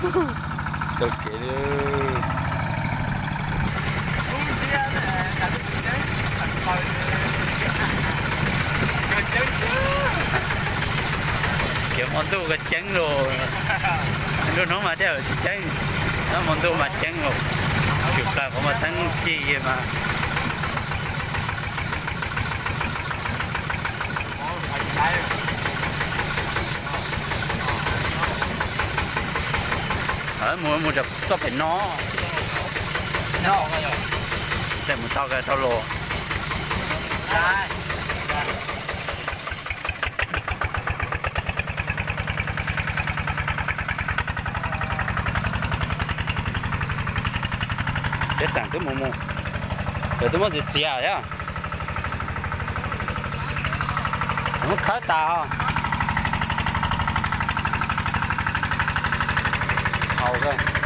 Taug kev li. Kev hmo ntuj ko ceeb lauj. Nruab hnub mas tej zaum tsis ceeb, tab hmo ntuj mas ceeb lauj. Tshwm plaws qhov muag teeb ci mas. Mus mus txoj pem no. Tes mus tau ka tau los. Peb xeem twb mus mus, lawv twb muab txiav txiav thiab. Muab khawb tas. Haus.